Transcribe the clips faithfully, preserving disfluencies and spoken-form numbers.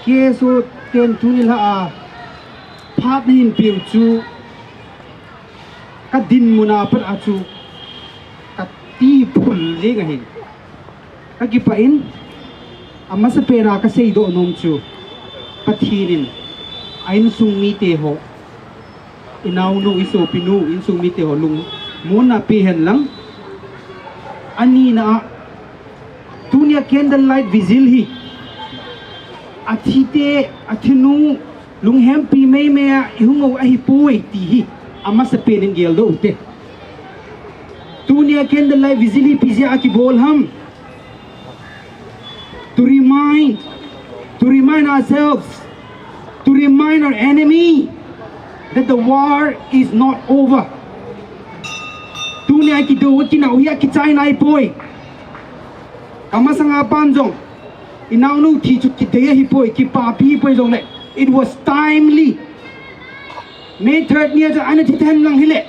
Jesu ten tuni la a phat hin piu chu ka dinmun a pat a chu ka ti phul jeng ahi. Ka kipah in, a masapen a ka seidoh nom chu Pathen in a insung mite ho, i naonu, i sopinu, insung mite ho lungmonna pe hen lang. Anina a, tunia candlelight vigil hi a thite, a thinu lunghempi meimei a i hung u ahi poi ti hi a masapen in geldoh u te. Tunia candlelight vigil hi ipi jeh a kibol ham? To remind, to remind ourselves, to remind our enemy that the war is not over. Tunia kidou, kinau hi akichai nai poi. Ka masanga pan jong, i naonu thi chu kidei ahi poi, kipapi poi jongle, it was timely. May third nia chu ana thi tah hen lang hile,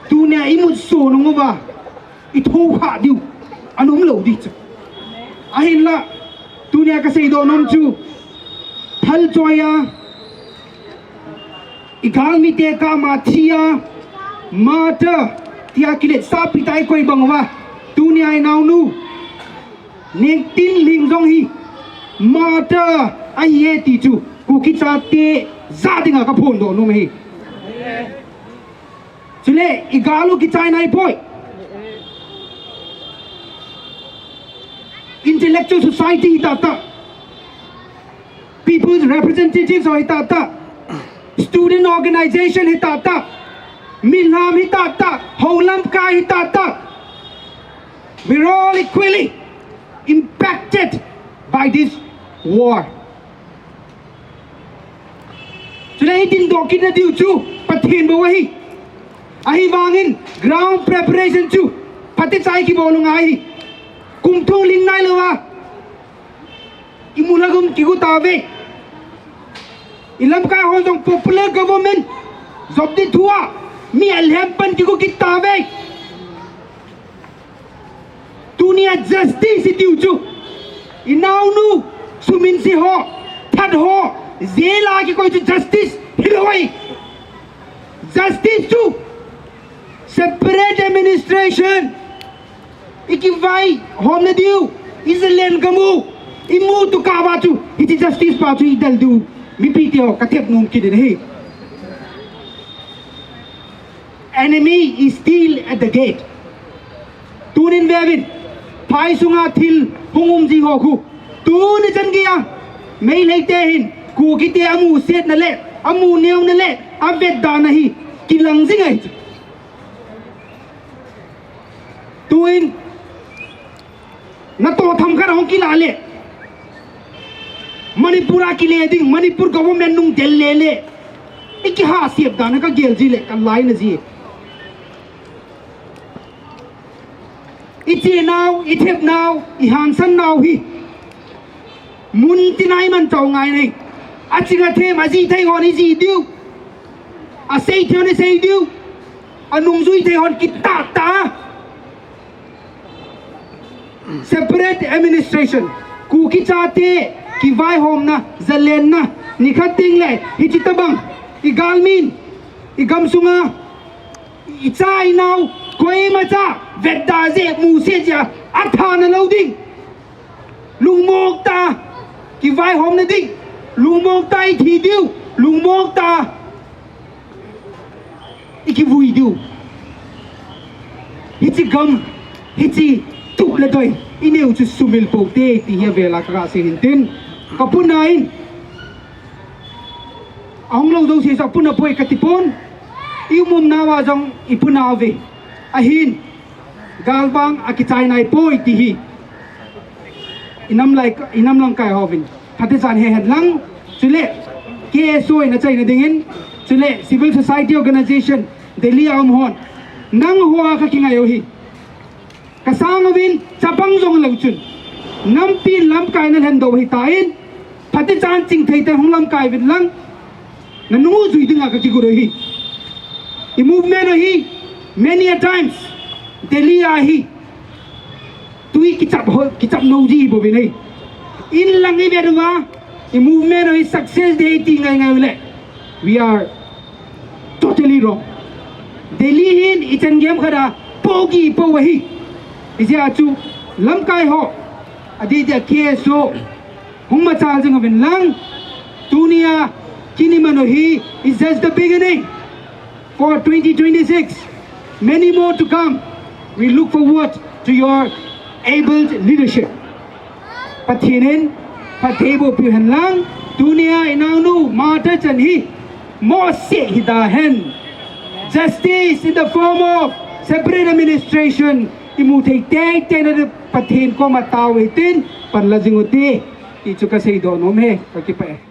tunia i mut so nung uva, i thou kha diu, ana um lou di chu. Ahinla, tunia ka seidoh nom chu, thal choi a, i galmite kama thi a, martyr tia kiletsahpi tah i koi bang uva, tunia i naonu Nengtinling jong hi martyr ahi e ti chu Kuki chate jah dinga ka phondoh nom ahi. Chule i gal u kichai nai poi. Intellectual society hi tah tah, people's representatives hi tah tah, student organization hi tah tah, mihem hi tah tah, houlamkai hi tah tah, we're all equally impacted by this war. Chule i dindoh kitna diu chu Pathen bou ahi. Ahivangin ground preparation chu phatecha i kibol u ngai ahi. Kum thum lhing nai lou a, i mul a gam kigu tauve. I lamkai ho jong popular government jop di thu a, mi alhem pan kigu kit tauve. Tunia justice i tiu chu, i naonu suminse ho, that ho, jail a kikoi chu justice hilou ahi. Justice chu separate administration, i kivaihomna diu, i jalen gam u i mu tu kah uva chu hiche justice pa chu i del diu, mipite ho, ka thep nom kit in ahi. Enemy is still at the gate. Tunin veuvin, phai sunga thil hung um ji ho khu, tuni chan geiya Meiteite hin Kukite amusetna le amuneona le avetdana hi kilang jing ahi. Tuin natoh themkhat ahung kilah le, Manipur a kile ding, Manipur government nung del le le, i kihahsep dan a ka gel ji le ka laina ji. I chenau, i thepnau, i hansannau hi mun tina i manchah u ngai ahi. Aching athem, ajih thei hon i jih diu, asei thei hon i sei diu, anungjui thei hon kitah tah a separate administration, Kuki chate kivaihomna, jalenna, nikhat tengle hiche tobang i galmin, i gamsunga i cha i nao, koimacha vetda jeh, muset jeh a athana lou ding. Lungmong tah a kivaihomna ding, lungmong tah a i thi diu, lungmong tah a i kivui diu. Hiche gam, hiche tup le doi i neiu chu sumil pou te ti hi avel a ka gasei hin tin, ka puna in, ahung lou jouse chu apuna poi kati pon, i um umnauva jong i puna uve. Ahin, galvang akichai nai poi ti hi i nam lai, i nam lamkai hovin phatecha in he hen lang, chule K S O in achaina dingin, chule civil society organization Delhi a um hon, nangho a ka kingai u hi. Ka sang uvin chapang jong lou chun, nampi lamkai na lhendoh u ahitan, phatecha in chingthei tah in hung lamkai uvin lang, nanung u jui dinga ka kigot u ahi. I movement u hi many a times Delhi a hi tui kichap ho, kichap nou ji bouvin ahi. In lang i vet uva, I movement hi success ding ti ngai ngai le. We are totally wrong. Delhi hin ichan gei khat a pogi po ahi. Ijeh chu lamkai ho. Adeh deh a K S O. Hung machal jing uvin lang. Tunia kiniman u hi is just the beginning. For twenty twenty-six, many more to come. We look forward to your able leadership. Pathen in phatthei bohpiu hen lang, tunia inaonu martyr chan hi mohseh hita hen. Justice in the form of separate administration imu thei teitei na ding Pathen koma tao hitin, panla jing ute, ti chu kasei doh nom e, kakipah e.